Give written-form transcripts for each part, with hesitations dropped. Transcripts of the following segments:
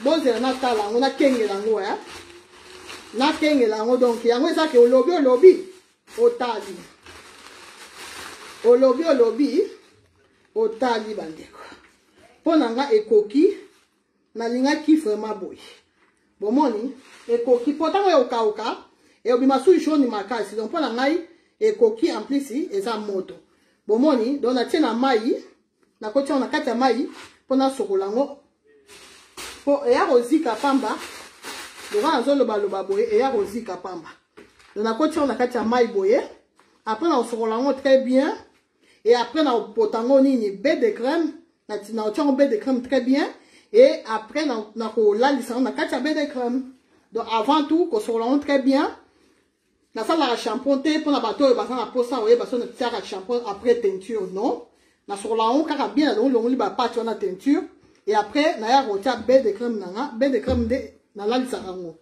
Bozela natala yango, nakengela yango, eh? Nakengela yango. Donc yango eza ke olobi olobi otali, olobi olobi otali. Bandeko, mpo na nga ekoki. Nalingaki vraiment boye. Bomoni, ekoki mpo ntango ekokauka ekobima su jaune makasi. Donc mpo na ngai ekoki, en plus eza moto. Bomoni, donc natie na mai, nakoti yango na kati ya mai mpo nasokola yango, mpo eya kozika pamba. Lokola nazolobaloba boye, eya kozika pamba. Donc nakoti yango na kati ya mai boye, après nakosokola yango très bien et après nakopota yango nini, bain de crème. Nakotia yango bain de crème très bien et après nakolalisa yango na kati ya bain de crème. Donc avant tout, kosokola yango très bien. Nasalaka shampoing te mpona bato oyo baza na mposa oyeba so natiaka shampoing après teinture. Non, nasokola yango kaka bien, nalongolongoli bapati wana teinture et après naya kotia bain de crème na nga. Bain de crème nde nalalisaka yango,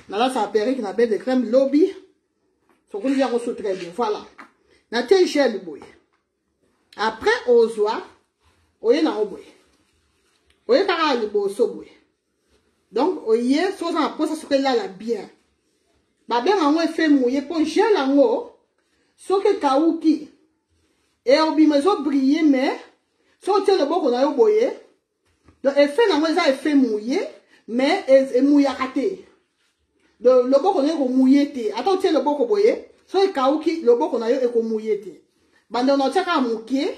nalalisaka perruque na bain de crème. Lobi sokoli yango so très bien. Voilà, natie gel boye. Après ozwa, oye nango boye, oye kaka liboso boye. Donc oye, soki oza na mposa, soki elala bien, babenga yango effet mouillé, mpo gel yango soki ekawuki eobima ezobrille. Mais soki otie loboko na yo boye, donc effet nango eza effet mouillé, mais emuyaka te. Donc loboko na yo ekomouille te. Ata otie loboko boye, soki ekawuki, loboko na yo ekomouille te. Bandeko, na otia kaka moke,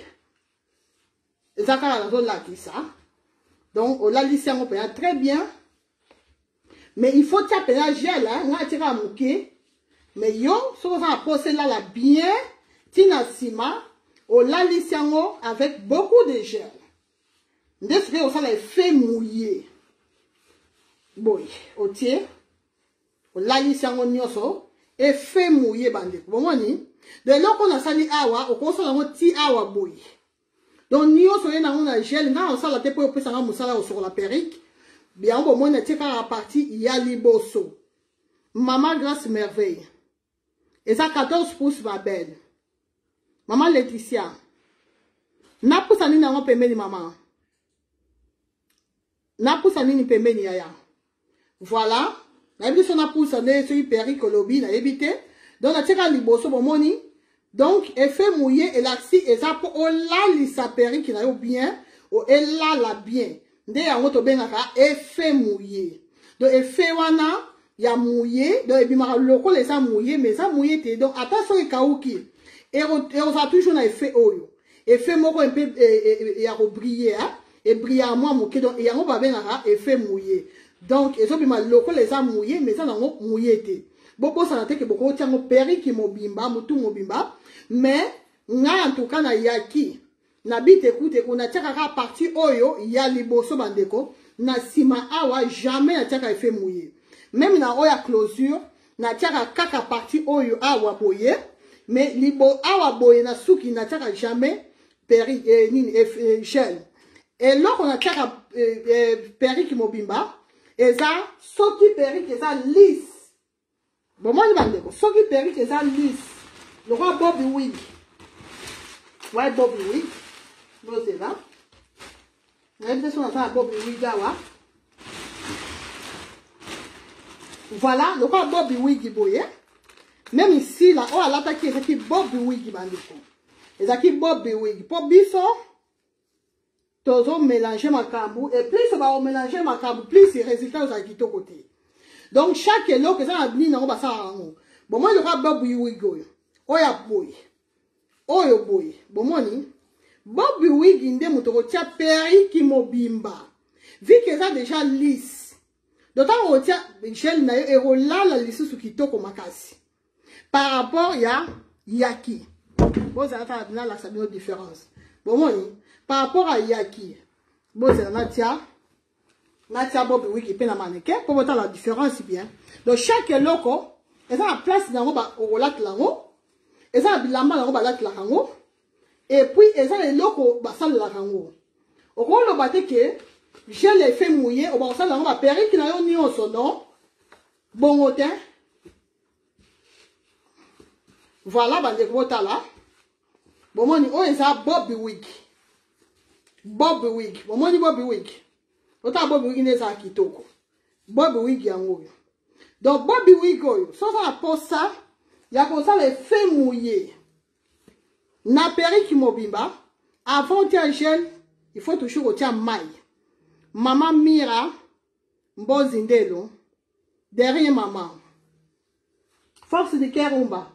eza kaka nazolakisa. Donc olalisi yango mpenza très bien, mais il faut tia mpenza gel. Ngai atie kaka moke, mais yo soki oza na posa elala bien ntina nsima, olalisi yango avec beaucoup de gel nde soki osala effet mouillé boye. Otie, olalisi yango nyonso, effet mouillé. Bandeko, bomoni de eloko nasali awa, okosala yango ti awa boye. Donc nyonso oye nango na gel. Ngai osala te mpo opesanga mosala kosokola perruque yango. Bomoni, atie kaka partie ya liboso. Mama Grâce Merveille, eza 14 pouces, ma belle. Mama Laetitia, napusa nini yango pembeni? Mama, napusa nini pembeni? Yaya, voilà, nayebi te so napusa nde soki perruque olobi, nayebi te. Donc natieka liboso, bomoni. Donc effet mouillé elakisi eza mpo olalisa perruque na yo bien, elala bien. Nde yango tobengaka effet mouillé. Donc effet wana ya mouillé, donc ebimaka lokola eza mouillé, mais eza mouillé te. Donc ata soki ekauki, ekozala toujours na effet oyo, effet moko mpe ya kobrille, ebrillaka mwa moke. Donc yango babengaka effet mouillé. Donc ezobima lokola eza mouillé, mais eza nango mouillé te. Bobosana te ke bokotia yango perruque mobimba, motu mobimba. Mais ngai en tout cas nayaki na bitekuteku, natiaka kaka partie oyo ya liboso. Bandeko, na nsima awa jamais natiaka effet mouillé. Même na oyo ya closure, natiaka kaka partie oyo awa boye, mais libo awa boye na suki natiaka jamais perruque, nini, gel. Eloko natiaka perruque mobimba eza soki perruque eza lisse. Bomoni bandeko, soki perruque eza lisse lokola bob wig, ouais, bob wig. Bozela, nayebi te so naza na bob wig awa. Voilà, lokola bob wig boye. Même ici la oyo alataki ezalaki bob wig. Bandeko, ezalaki bob wig mpo biso tozomélange makambo, et plus baomélange makambo, plus résultat ozala kitoko te. Donc chaque eloko eza na nini yango basalaka yango. Bomoni lokola bob wig oyo, oyo ya boye, oyo boye. Bomoni bob wig nde moto kotia perruque mobimba, vu que eza déjà lisse. Donc ntango otia gel na yo, ekolala lisusu kitoko makasi par rapport ya yaki. Bozala kaka, nalakisa bino différence. Bomoni, par rapport à yaki. Bozela, natia bob wig mpe na mannequin mpo botala différence bien. Donc chaque eloko eza na place na yango okolatela yango, eza na bilamba na yango balatelaka yango, et puis eza na eloko basalelaka yango. Okoloba te ke gel effet mouillé oba kosalela yango baperruque na yo nyonso, non, bongo te. Voilà bandeko, botala. Bomoni, oyo eza bob wig, bob wig. Bomoni bob wig. Otala bob wig nde ezala kitoko. Bob wig yango oyo. Donc bob wig oyo, soki oza na posa ya kosala effet mouillé na perruque mobimba, avant otia gel, il faut toujours otia mai. Mama Mira Mbozi Ndelo, derrière maman. Force du cœur Umba.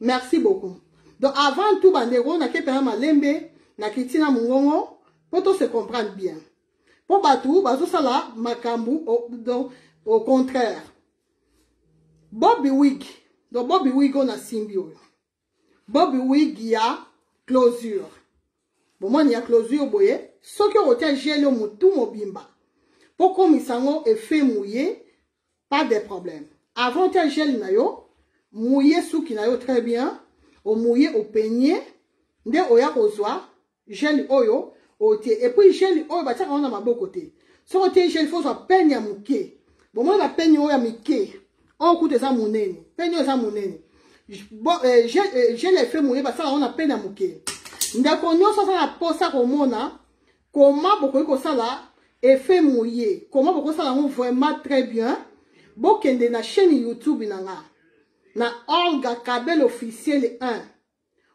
Merci beaucoup. Donc avant tout bandeko na kepe na malembe na kitina mungongo po to se comprendre bien. Po batu bazosala makambu au, donc, au contraire. Bobby Wig. Donc Bobby Wig on a simbi oyo. Bobby Wig ya closure. Bomoni ya closure boye soki okotia gel yo mutu mobimba po komisa yango effet mouillé, pas de problème. Avant tia gel na yo, mouillé suki na yo très bien, o mouillé o peigné nde oya kozwa gel oyo otie. Et puis gel oyo batiaka yango na maboko te. Soki otie gel faut ozwa peigne ya moke. Bomoni ba peigne oyo ya mike, oyo kutu eza monene, peigne oyo eza monene. Bon, gel effet mouillé basala yango na peigne ya moke. Ndeko nyonso aza na posa komona comment bokoki kosala effet mouillé, comment bokosala yango vraiment très bien, bokende na chaîne YouTube na nga na Olga Kabel officiel 1,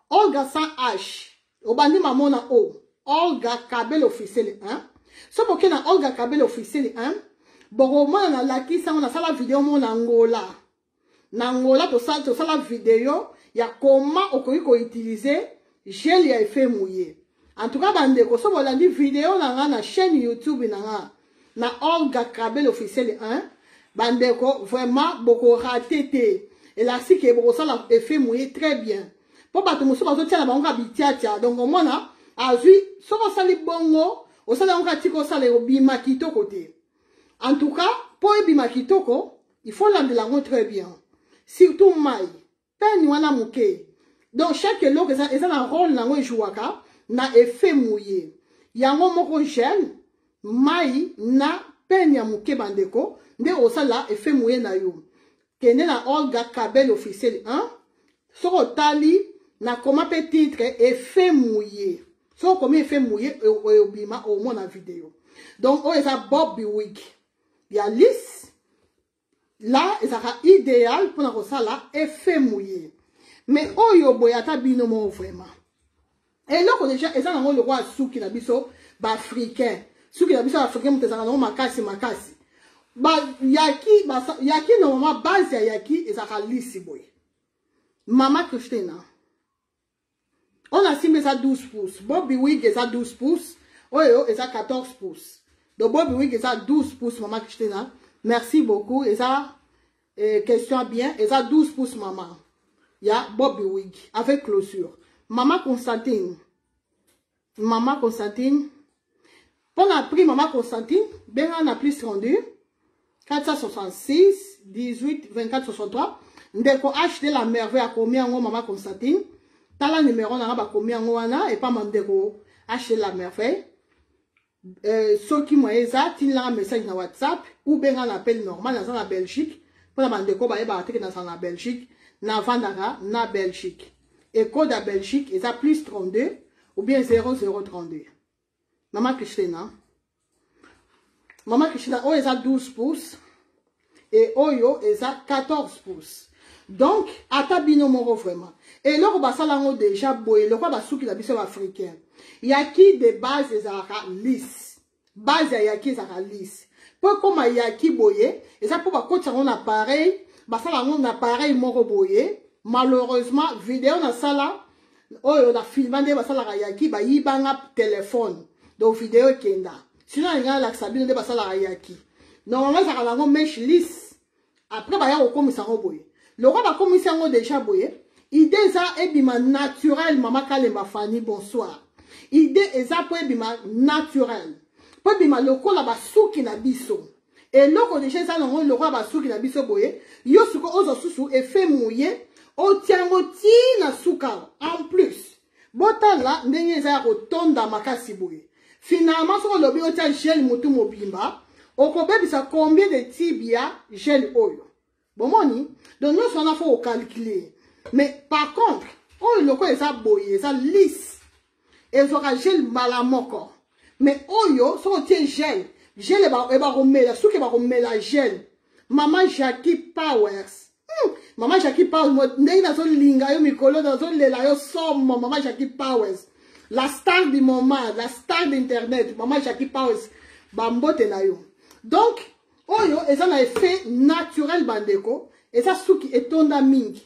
Olga sans H, obandi mamona o Olga Kabel officiel 1. So boke na Olga Kabel officiel 1, bokomona na lakisa ngo nasala video mo na Angola. Na Angola tosala video ya comment okoki koutiliser gel ya effet mouillé. En tout cas bandeko, so bolandi video na nga na chaîne YouTube na nga na Olga Kabel officiel 1, bandeko vraiment boko rater te. Elasi ke bokosala effet mouillé très bien. Po bato mosusu bazotia na bango kaka bitiatia, donc omona azwi soki osali bongo osali yango kaka tika osala ebima kitoko te. En tout cas po ebima kitoko il faut landela yango très bien, surtout mai peigne wana moke. Donc chaque eloko eza na rôle nango ejouaka na effet mouillé yango moko, gel, mai na peigne ya moke. Bandeko, nde osala effet mouillé na yo, kende na Olga Kabel officiel 1. Soki otali nakoma mpe titre effet mouillé, soki okomi effet mouillé obima omona video. Donc oyo eza bob wig ya lisse la, ezalaka idéal mpona kosala effet mouillé. Mais oyo boye, ata bino moko vraiment, eloko déjà eza nango lokola suki na biso baafricain. Suki na biso baafricain moto ezalaka nango makasi makasi. Ba yaki yaki normalement base ya yaki ezalaka lisse boye. Mama Christina, oyo nasimbi eza 12 pouces, bob wig eza 12 pouces, oyo eza 14 pouces. Donc bob wig eza 12 pouces. Mama Christina, merci beaucoup, eza question bien, eza 12 pouces mama ya bob wig avec closure. Mama Constantine, mama Constantine, mpona prix, mama Constantine, benga na plus 32 466 18 24 63. Ndeko HD la merveille akomi yango. Mama Constantine, tala numero nanga, bakomi yango wana epama ndeko HD la merveille. Soki moyen eza, tindilanga message na WhatsApp ou benga na appel normal. Naza na Belgique, mpona bandeko bayebaka teke nazala na Belgique, navandaka na Belgique. E code ya Belgique eza plus 32 ou bien 0032. Mama Christina, mama Christina, oyo eza 12 pouces e oyo eza 14 pouces. Donc ata bino moko vraiment, eloko basala yango déjà boye lokola basuki na biso baafricain. Yaki de base ezalaka lisse, base ya yaki ezalaka lisse. Mpo ekóma yaki boye eza mpo bakotisa yango na appareil, basala yango na appareil moko boye. Malheureusement video nasala oyo na filma nde basalaka yaki, bayibanga telefone, donc video ekenda. Sinon alinga nalakisa bino nde basalaka yaki. Normalement ezalaka nango mèche lisse, après baya kokomisa yango boye. Lokola bakomisi yango déjà boye, idée eza ebima naturel. Mama Kalemba Fani, bonsoir. Idée eza mpo ebima naturel, mpo ebima lokola basuki na biso. Eloko déjà eza nango lokola basuki na biso boye, yo siko ozwa susu effet mouillé, otia yango ti na suka. En plus botala ndenge eza ya kotonda makasi boye. Finalement soki olobi otia gel motu mobimba, okobebisa combien de tube ya gel oyo bomoni? Donc nyonso wana faut ocalculer. Mais par contre oyo lokola eza boye, eza lisse, ezwaka gel mbala moko. Mais oyo soki otie gel, gel ebakomela, suki ebakomela gel. Mama Jackie Powers. Mama Jackie Powers, ndenge nazolinga yo mikolo, nazolela yo somo, Mama Jackie Powers. La star du moment, la star d'internet, Mama Jackie Powers, bambote na yo. Donc, oyo eza na effet naturel bandeko, eza suki etonda mingi.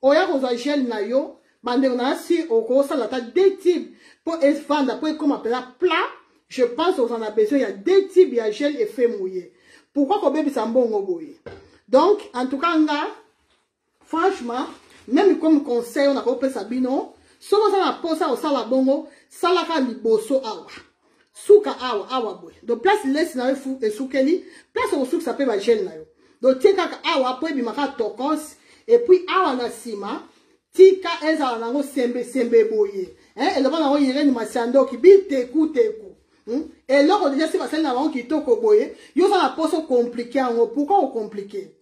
Oya kozwa gel na yo, bandeko na si okosala ata deux tubes po efanda po ekoma mpenza plat. Je pense oza na besoin ya deux tubes ya gel effet mouillé. Pourquoi kobebisa mbongo boye? Donc, en tout cas nga franchement, même comme conseil on a kopesa bino, soki oza na posa osala bongo, salaka liboso awa. Suka awa awa boye. Donc place laisse na yo esukeli, place okosukisa pe ba gel na yo. Donc tie kaka awa po ebimaka tokos et puis awa na sima tika ezala nango sembe sembe boye. Hein, eloba nango Irène Masiandoki biteku teku. Eloko déjà si basali na bango kitoko boye, yo oza na poso compliqué yango, pourquoi o compliqué?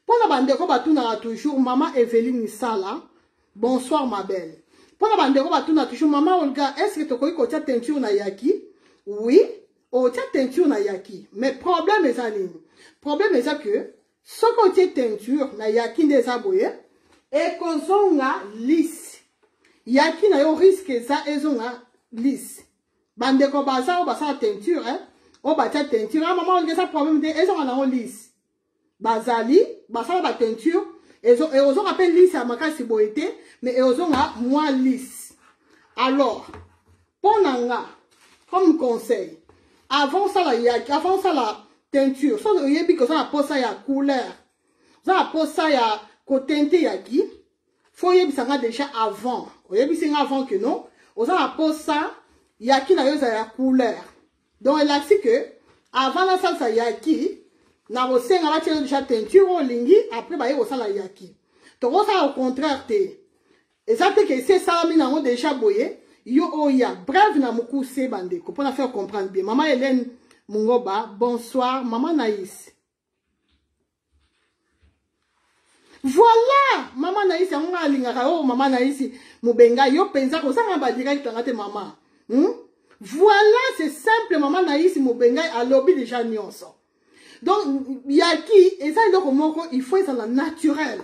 Pona bandeko batunaka toujours maman Evelyne Sala, bonsoir ma belle. Pona bandeko batuna toujours maman Olga, est-ce que tokoki kotia teinture na yaki? Oui, otia teinture na yaki, mais problème eza nini? Problème eza que soki otie teinture na yaki nde eza boye, ekozonga lisse. Yaki na yo risque eza ezonga lisse. Bandeko baza oyo basala teinture, hein? Oyo batia teinture, ah maman Olga eza problème te, ezonga nango lisse. Bazali basala ba teinture, ekozonga pe lisse ya makasi boye te, mais ekozonga moins lisse. Alors, mpo na nga, comme conseil, avant osala yaki, avant osala teinture, soki oyebi ke oza na posa ya couleur, oza na posa ya kotente yaki, faut oyebisa nga déjà avant. Oyebisi nga avant que non, oza na posa yaki na yo ezala ya couleur. Donc elakisi que avant nasalisa yaki, na kosenga batia yo déjà teinture oyo olingi, après baye kosala yaki. Tokosala au contraire te. Eza te ke esi esalami nango déjà boye, yo oya. Bref, na mokuse bandeko, mpona faire comprendre bien. Mama Hélène Mungoba, bonsoir. Mama Naïs. Voilà, Mama Naïs, yango nga alingaka yo, Mama Naïs Mubenga, yo penza kozanga ba direct nga te mama. Voilà, c'est simple, Mama Naïs Mubenga alobi déjà nyonso. Donc yaki eza eloko moko, il faut ezala naturel.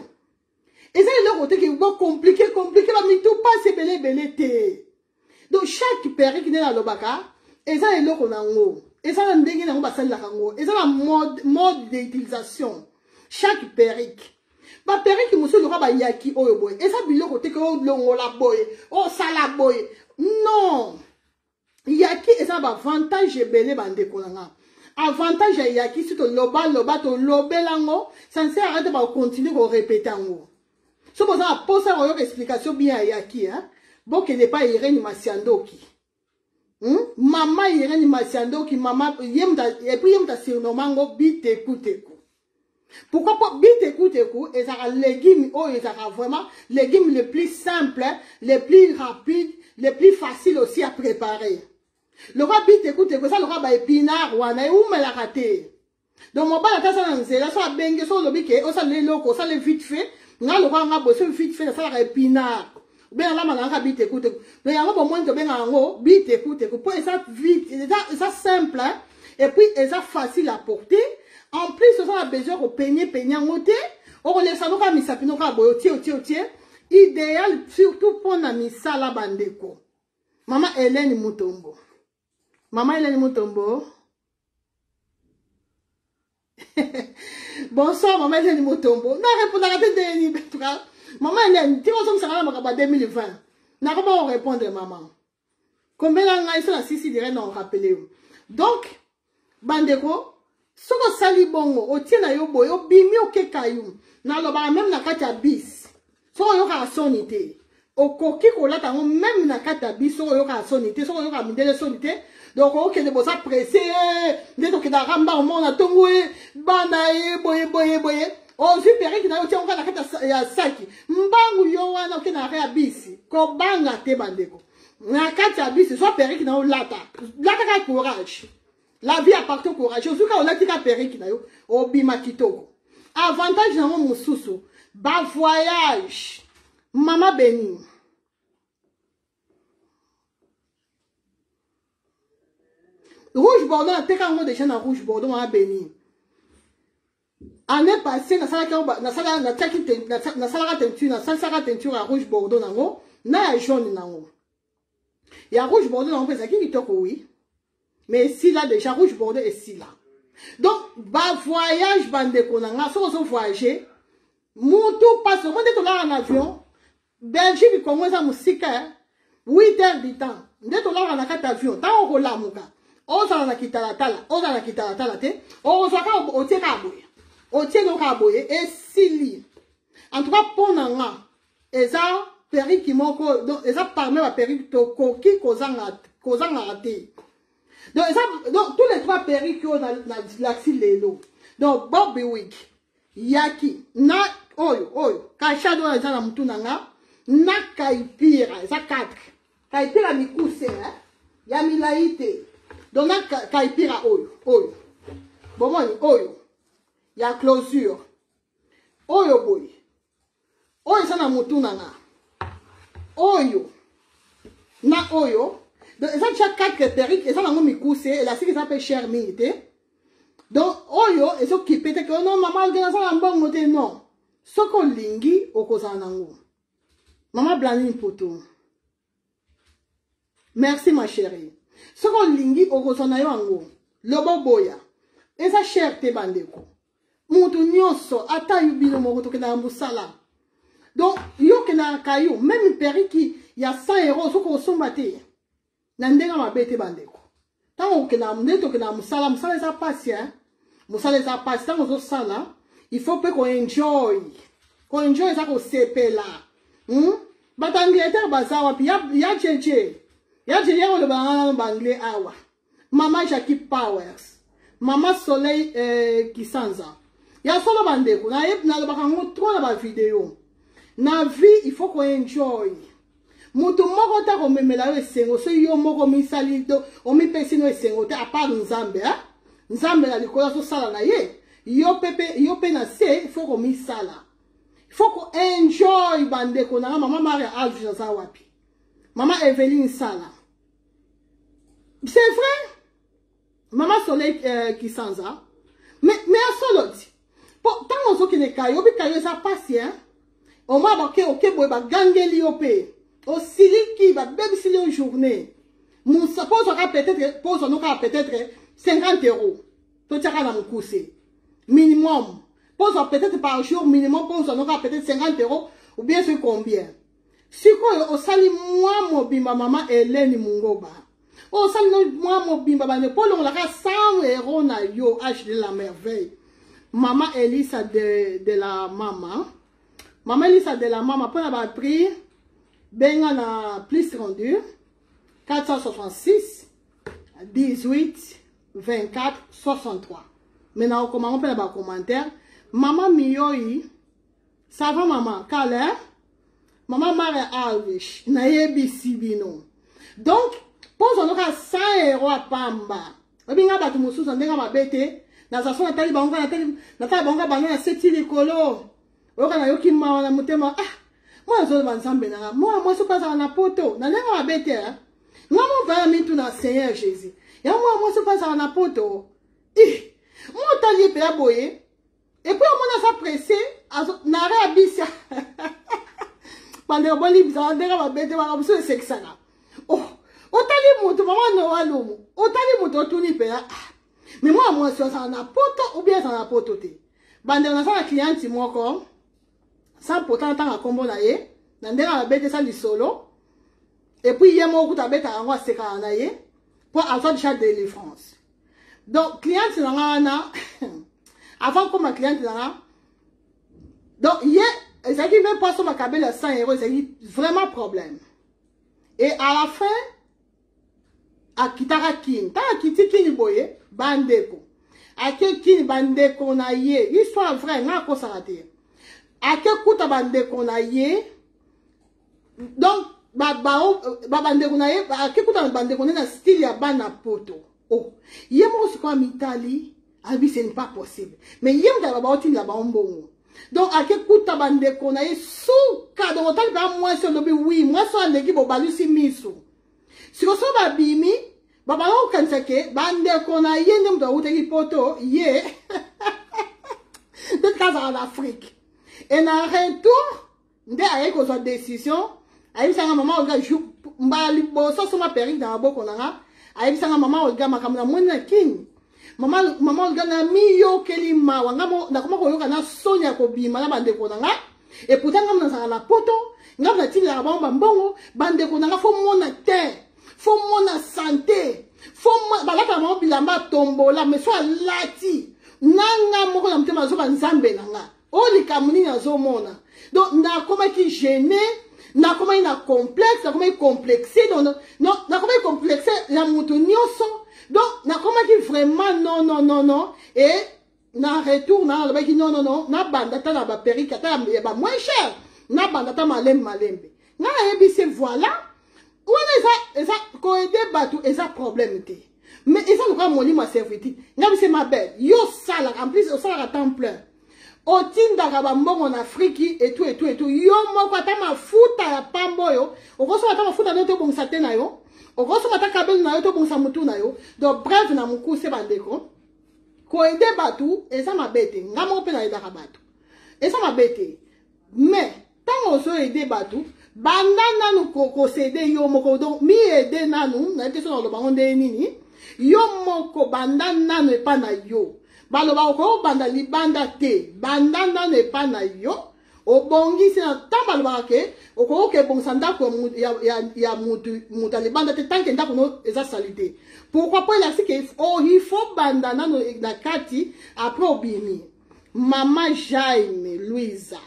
Eza eloko te ke bo compliqué, compliqué ba mitu passe ebele ebele te. Donc chaque perruque nde nalobaka eza eloko nango, eza na ndenge nango basalelaka yango, eza na mode d'utilisation. Chaque perruque, ba perruque mosusu lokola ba yaki oyo boye, eza biloko te ke olongola boye, osala boye. Non, yaki eza ba avantage ebele bandeko na nga. Avantage ya yaki, si toloba loba tolobela yango, ça ne sert à rien te ba continuer ko répéter yango. So boza na posa koyoka explication bien ya yaki, hein? Bokende pa Irène Masiandoki. Mama Irène Masiandoki, mama, ye muta, et puis ye muta surnommé ngo Bitekuteku. Pourquoi pas Bitekuteku ezaka légume oyo ezaka vraiment légume le plus simple, le plus rapide, le plus facile aussi à préparer. Le roi Bitekuteku eza le roi ba épinard wana eumelaka te. Donc mobali ata aza na nzela, so abenge, so olobi ke osala eloko, osala vite fait, nga lokola nga boye, so vite fait nasalaka épinard. Ou bien nalamba na nga Bitekuteku. Donc yango bomoni tobengaka yango Bitekuteku po eza vite, eza simple, hein? Et puis eza facile à porter. En plus oza na besoin ko peigner peigner yango te, okolekisa noka misapi noka boye, otie, otie, otie. Idéal surtout mpona misala bandeko. Mama Hélène Mutombo. Mama Hélène Mutombo. Bonsoir Mama Hélène Mutombo. Na répondaka te ndenge nini, en tout cas. Mama Hélène, tika ozongisaka na makambo ya 2020. Nakoma ko répondre mama. Kombela ngai so na sisi direct na rappeler yo. Donc bandeko, soki osali bongo, otie na yo boye, obimi okeka yo. Nalobaka même na kati ya bis. Soki oyokaka soni te, okoki kolata yango même na kati ya bis, soki oyokaka soni te, soki oyokaka mindele soni te. Donc okende boza pressé, nde tokendaka mbango moko na ntongo ye, bana ye boye boye boye. Ozwi perruque na yo, otie yango kaka na kati ya saki. Mbangu yo wana okende na ya bisi. Kobanga te bandeko. Na kati ya bisi, zwa perruque na yo lata. Lata kaka courage. La vie appartient au courage. Ozwi kaka olati kaka perruque na yo, obima kitoko. Avantage nango mosusu, ba voyage. Mama Beni. Rouge bordeaux nateka yango deja na rouge bordeaux mama beni. Année passée nasalaki nasalaka teinture, nasalisaka teinture ya rouge bordeaux nango na ya jaune nango. Ya rouge bordeaux nango mpe ezalaki kitoko oui. Mais esila déjà rouge bordeaux esila. Donc ba voyage bandeko na nga soki ozo voyager mutu passe omoni nde tolala na avion Belgique Congo eza mosika 8 heures du temps nde tolala na kati avion ntango okolamuka ozala na kitalatala ozala na kitalatala te okozwa kaka otie kaka boye otie no kaka boye esili. En tout cas mpo na nga eza perruque moko, donc eza parmi ba perruque tokoki kozangaka te. Donc eza donc tous les trois perruques oyo na lakisi lelo. Donc Bobby wig yaki na oyo oyo kashado oyo eza na mutu na nga na kaipira eza 4 kaipira mikuse eh? Ya milai te. Donc na kaipira oyo oyo bomoni oyo ya closure oyo boye oyo eza na mutu na nga oyo na oyo. Donc eza déjà 4 perruques eza nango mikuse elastique eza mpe cher mingi te. Donc oyo ezokipe te ke non mama naza na mbongo te, non. Soki olingi okozala nango. Mama Blandine Mputu, merci ma chérie. Soki olingi okozwa na yo yango lobo boya eza cher te bandeko. Mutu nyonso ata yo bino moko tokendaka mosala. Donc yo okendaka kayo même perruque ya 100 euros soki osomba te na ndenge mabe te bandeko. Ntango okendaka ndenge tokendaka mosala, mosala eza pasi hein? Mosala eza pasi. Ntango ozosala il faut mpe koenjoy, koenjoy eza kosepela. Bato Angleterre baza wapi? Ya jeje ya jeje koloba nga nano baanglais awa. Mama Jackie Powers, Mama Soleil Kisanza ya solo bandeko, nalobaka yango trop na bavideo. Na vie il faut koenjoy. Moto moko te akomemela yo esengo soki yo moko omisali to omipesi no esengo te, apart Nzambe eh? Nzambe na likolo azosala na ye, yo pe na se il faut komisala, il faut koenjoy bandeko na nga. Mama Maria Alves aza wapi? Mama Eveline Sala, c'est vrai Mama Soleil Kisanza, mais ya solo ti po ntango ozokende kayo obi kayo eza pasi hein? Oma bake oke boye bagangeli yo mpe osiliki babebisili yo journée. Musa po ozwaka peut-être po ozwa noka peut-être 50 euros totiaka na mokuse minimum po ozwa peut-être par jour minimum po ozwa noka peut-être 50 euros ou bien c'est combien. Sikoyo osali mwa mobimba mama Hélène Mungoba osali mwa mobimba bande po olongolaka 100 euros na yo H de la merveille. Mama Elisa de la mama, Mama Elisa de la mama mpona ba prix benga na plus rendu 466 18 24 63. Mais na okomango mpe na ba commentaire. Mama Miyoi, ça va mama kale? Mama Maria Alvish nayebisi bino. Donc mpo ozoka 100 euros apamba obinga bato mosusu na ndenge mabe te. Naza so natali bango natali bango bana na seti likolo oyoka nayoki mawa na motema. Ah, mwana azoloba Nzambe na nga mwana mwasi mpe azala na poto na ndenge mabe te. Nga mopaya mitu na Seigneur Jésus ya mwana mwasi mpe azala na poto. Ih, mwa otali ye mpenza boye et puis omoni aza pressé na arrêt ya bisi. Bandeko bolimbisaka ndenge mabe te, makambo mosusu esekisaka. Oh, otali moto mama Noa Lumu, otali moto otuni mpenza ah, mais mwana mwasi azala na poto ou bien azala na poto te. Bandeko naza na cliente moko sans pourtant natanga nkombo na ye na ndenge mabe te, eza lisolo. Et puis ye moko kuta abetaka yango asekaka na ye mpo azwa déjà délivrance. Donc cliente na nga wana avant koma cliente na nga, donc ye ezalaki même pas asomba kabelo ya 100 euros, ezalaki vraiment problème. Et à la fin akitaka kini. Ntango akiti kini boye bandeko ake kini bandeko na ye, histoire vraie nga akosaka te, ake kuta bandeko na ye. Donc bandeko na ye ake kuta bandeko na ye na style ya bana poto. Oh, ye moko sikoyo mitali abi ce n'est pas possible, mais ye moto aloba baotindela bango mbongo. Donc ake kuta bandeko na ye suka. Donc otali mpenza mwasi olobi wi mwasi oyo aleki bobalusi miso. Sikoyo so babimi Babanda kokanisa ke bandeko na ye nde moto awutaki poto ye nde kazala na Afrique. Et na retour nde ayaki kozwa décision, ayebisanga mama Olga mbala liboso asomba perruque na maboko na nga, ayebisanga mama Olga makambo namoni na Kin. Mama, mama Olga namiyokeli mawa nga nakoma koyoka na soni ya kobima na bandeko na nga. Et pourtant nga nazalaka na poto, nga natindelaka bango bambongo, bandeko na nga fo mona te, fo mona sante, fo balataka bango bilamba tombola, mais so alati na nga moko na motema azoba nzambe na nga oyo likambo nini azomona. Donc nakomaki gêné, nakomaki na complexe, nakomaki complexe, donc non, nakomaki complexe ya moto nyonso. Donc nakomaki vraiment non non non non. Et na retour na alobaki non non non, nabanda ata na baperike ata ya ba moins cher, nabanda ata malembe malembe. Nga nayebisi voilà, wana eza eza koaider bato eza problème te, mais eza lokola molimo ya servitude. Nga bise ma belle, yo osalaka, en plus osalaka temps plein, otindaka bambongo na Afriki etu etu etu, yo moko ata mafuta ya pamba oyo okosomba, ata mafuta nde tobongisa te na yo, okosomba ata kabelo na yo tobongisa motu na yo. Donc bref, na mokuse bandeko, koaider bato eza mabe te, nga moko mpe naaidaka bato, eza mabe te. Mais ntango ozoaider bato, banda nanu kos'aider yo moko. Donc miaider nanu, nayebi te so naloba ngo ndenge nini, yo moko banda nanu epa na yo. Baloba okobanda libanda te, banda nanu epa na yo, obongisi na ntango. Balobaka ke okoki ebongisa ndako ya mutu mutu ya libanda te tant que ndako no eza sali te. Pourquoi? Po elakisi ke oh, il faut banda nano na kati, après obimi. Mama Jaime Louisa,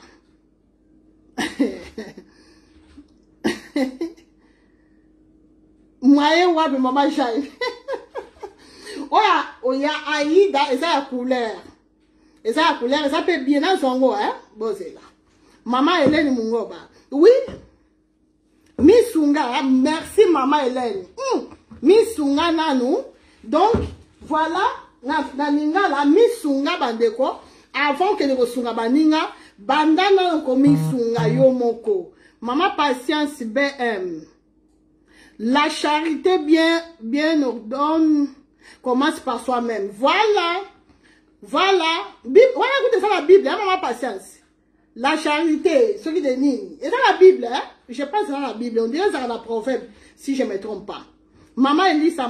mwaye wapi? Mama Jaime oyo ya Aida eza ya couleur, eza ya couleur, eza mpe bien, nazwa yango eh? Bozela. Mama Helene Mungoba, oui, misunga, merci mama Helene. Misunga nanu. Donc voilà, na lingala misunga bandeko, avant okende kosunga baninga, banda nanu komisunga yo moko. Mama Patience BM, la charité bien bien ordonnée commence par soi-même. Voilà, voilà, wana kuta eza na Bible ya mama Patience, la charité soki de nini, eza na Bible, hein? Je pense eza na Bible, on dirait ezaka na Proverbe si je me trompe pas. Mama Elisa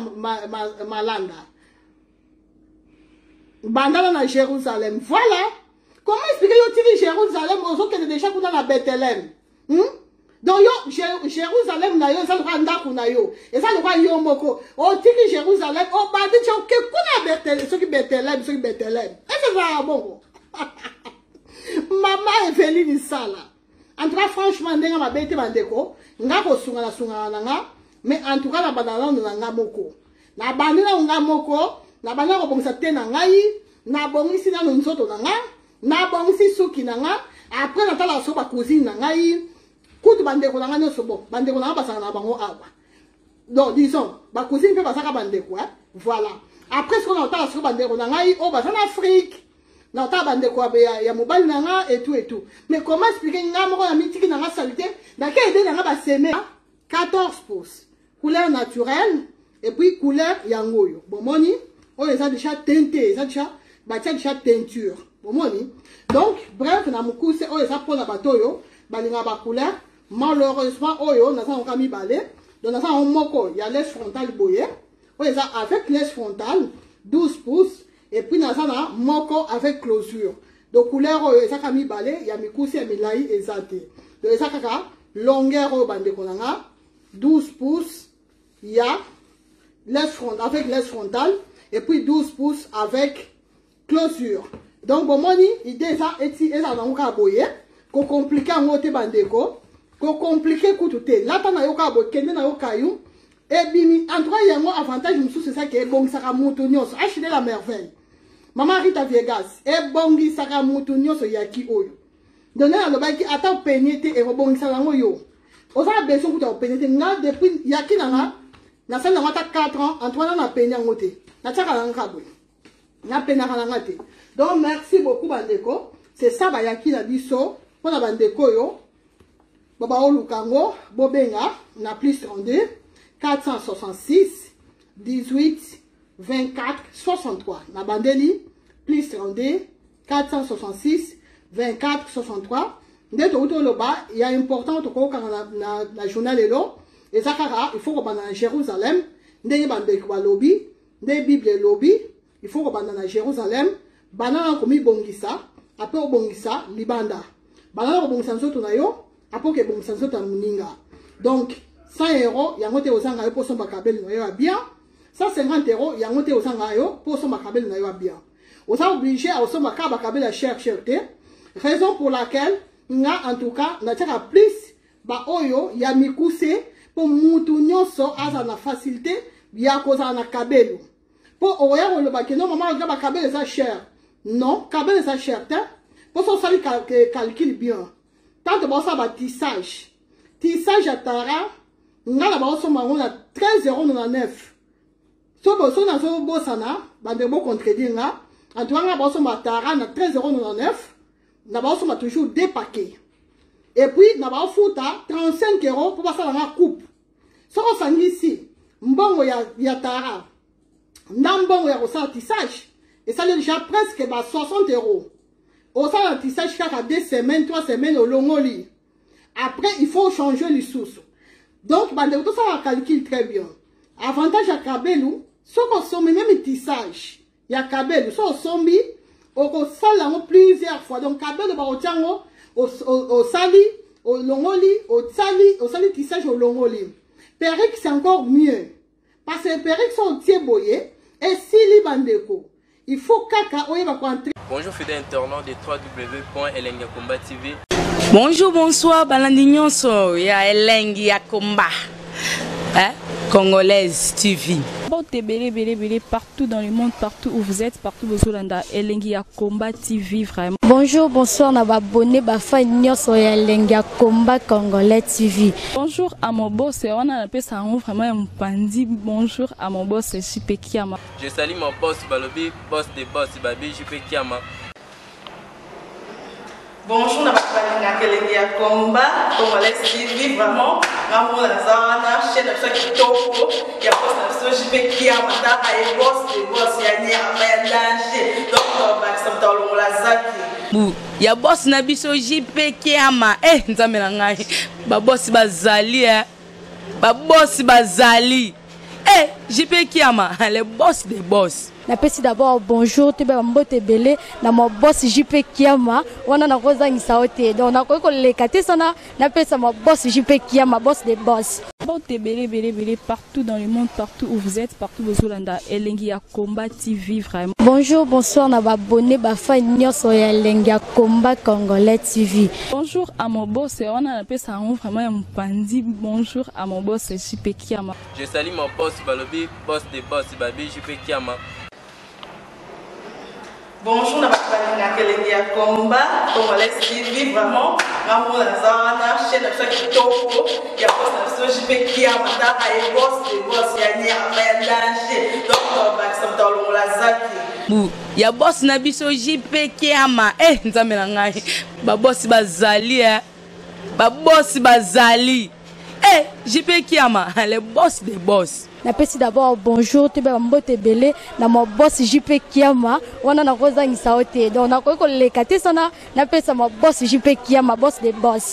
Malanda, bandana na Jérusalem. Voilà comment expliquer yo tiki Jérusalem, ozokende déjà kuna na Bethléem, Donc yo Jérusalem na yo eza lokola ndako na yo, eza lokola yo moko otiki Jérusalem, obandi ti oke kuna Bethléem, soki Bethléem, soki Bethléem, ese ezalaka bongo. Mama Eveline Sala, en tout cas franchement ndenge mabe te bandeko, nga kosunga na sungaka na nga, mais en tout cas na banda nano na nga moko, nabandi nano nga moko, nabandi na kobongisa te na ngai, nabongisi nano nzoto na nga, nabongisi suki na nga, après natalaka so bacousine na ngai, kutu bandeko na ngai nyonso. Bon, bandeko na ngai bazalaka na bango awa, donc disons bacousine mpe bazalaka bandeko, eh? Voilà, après sikoyo naotala sikoyo bandeko na ngai oyo baza na Afrique, naotala bandeko ya mobali na nga et tout et tout. Mais comment expliquer nga moko na mitiki na nga saleté, nake aider na nga baseme 14 pouces, couleur naturelle, et puis couleur yango oyo bomoni oyo eza déjà teinté, eza déjà batia déjà teinture, bomoni. Donc bref, na mokuse, oyo eza mpona bato oyo balingaka bacouleur. Malheureusement oyo naza nango mibale, donc naza nango moko ya lace frontale boye, oyo eza avec lace frontale 12 pouces, et puis naza na moko avec closure. Donc couleur oyo eza kaka mibale, ya mikusi, ya milai eza te. Donc eza kaka longueur oyo bandeko na nga, 12 pouces ya lace front avec lace frontale et puis 12 pouces avec closure. Donc bomoni idée eza eti ezala nango kaka boye, kocompliquer yango te bandeko, kocompliquer kutu te, lata na yo kaka boye, kende na yo kayu ebimi. En tout cas yango avantage mosusu ezaki ebongisaka mutu nyonso. Achille la merveille, mama Rita Viegas, ebongisaka mutu nyonso yaki oyo. Donc nde nalobaki ata openye te, ekobongisa yango yo, oza na besoin kuta openye te. Nga depuis yaki na nga nasali yango ata 4 ans, en tout cas na napenye yango te, natiaka na nga boye, napenaka na nga te. Donc merci beaucoup bandeko, c'est ça bayaki na biso mpona bandeko oyo babaoluka yango, bobenga na plus 32 466. 18 24 63. Na bandeli plus 32 466 24 63. Nde touti oloba ya important tokokanga na journal lelo eza kaka il faut kobanda na Jérusalem, ndenge bandeko balobi, nde Bible elobi, il faut kobanda na Jérusalem. Banda na komibongisa, ape obongisa libanda, banda na kobongisa nzoto na yo, ape okebongisa nzoto ya moninga. Donc 100 € yango te ozanga yo mpo osomba kabelo na yo ya bien, 150 € yango te ozanga yo mpo osomba kabelo na yo ya bien. Oza obligé osomba kaka bakabelo ya cher cher te. Raison pour laquelle nga en tout cas natiaka plus baoyo ya mikuse, mpo mutu nyonso aza na facilité ya kozala na kabelo. Mpo okoya koloba que non, mama, oza bakabelo eza cher. Non, kabelo eza cher te, mpo so osali calcul bien, tanto baosala batissage, tissage ya tara, nga na baosomba yango na 13,99 €. So nazobosana, bandeko bocontredire nga. En tout cas nga baosomba tara na 13,99 €, na baosomba toujours deux paquets, et puis na baofuta 35 € mpo basala nga coupe. Soki osangisi mbongo ya tara na mbongo ya kosala tissage, esali déjà presque ba 60 €. Osala tissage kaka 2 semaines, 3 semaines, olongoli. Après il faut changer lisusu. Donc bandeko, tosala calcul très bien. Avantage ya kabelu, soki osombi même tissage ya kabelu, so osombi, okosala yango plusieurs fois. Donc kabelu bakotia yango, osali, olongoli, osali, osali tissage, olongoli. Perruque, c'est encore mieux, parce que perruque, so otie boye, esili. Bandeko, il faut kaka oyeba koentre. Bonjour fidèles internautes de www.elengiyakomba TV. Bonjour, bonsoir, balandi nyonso ya Elengi ya Komba, hein? Congolaise TV. Mbote ebele ebele ebele partout dans le monde, partout où vous êtes, partout bozolanda Elengi ya Combat TV vraiment. Bonjour, bonsoir na babone, bafan nyonso ya Elengi ya Combat Congolais TV. Bonjour à mon boss, wana napesa yango vraiment ya mopandi. Bonjour à mon boss JP Kiama. Je salue mon boss Balobi, boss des boss, Babi JP Kiama. Bonjour na bato balingaka Elengi ya Combat Congolais TV. Vraiment ngamona naza wana, chaîne na biso ya kitoko ya boss na biso JP Kiama. Taka ye boss de boss ya nyama ya danger, donc bakisa moto alongola zaki. Bu ya boss na biso JP Kiama. Eh, nzambe na ngai, babosi bazali, eh. Babosi bazali, eh, JP Kiama, le boss des boss. Napesi d'abord bonjour, toyeba bambote ebele na ma boss JP Kiama. Wana nakozangisa yo te, donc nakoki koleka te sana napesa ma boss JP Kiama, boss de boss. Mbote ebele ebele ebele partout dans le monde, partout où vous êtes, partout bozolanda Elengi ya Combat TV vraiment. Bonjour, bonsoir na babone, bafan nyonso ya Elengi ya Combat Congolais TV. Bonjour à mon boss, wana napesa yango vraiment ya mopandi. Bonjour à mon boss JP Kiama. Je salue mon boss Balobi, boss des boss, Babi JP Kiama. Bonjour na bato balingaka Elengi ya Combat Congolais TV. Vraiment ngamona naza wana, chaîne na biso ya kitoko ya boss na biso JP Kiama. Taka ye boss de boss ya nyama ya danger, donc bakisa moto alongola zaki. Bu ya boss na biso JP Kiama. Eh, nzambe na ngai, babosi bazali, eh. Babosi bazali, eh, JP Kiama, le boss des boss. Napesi d'abord bonjour, toyeba bambote ebele na ma boss JP Kiama. Wana nakozangisa yo te, donc nakoki koleka te sana napesa ma boss JP Kiama, boss de boss.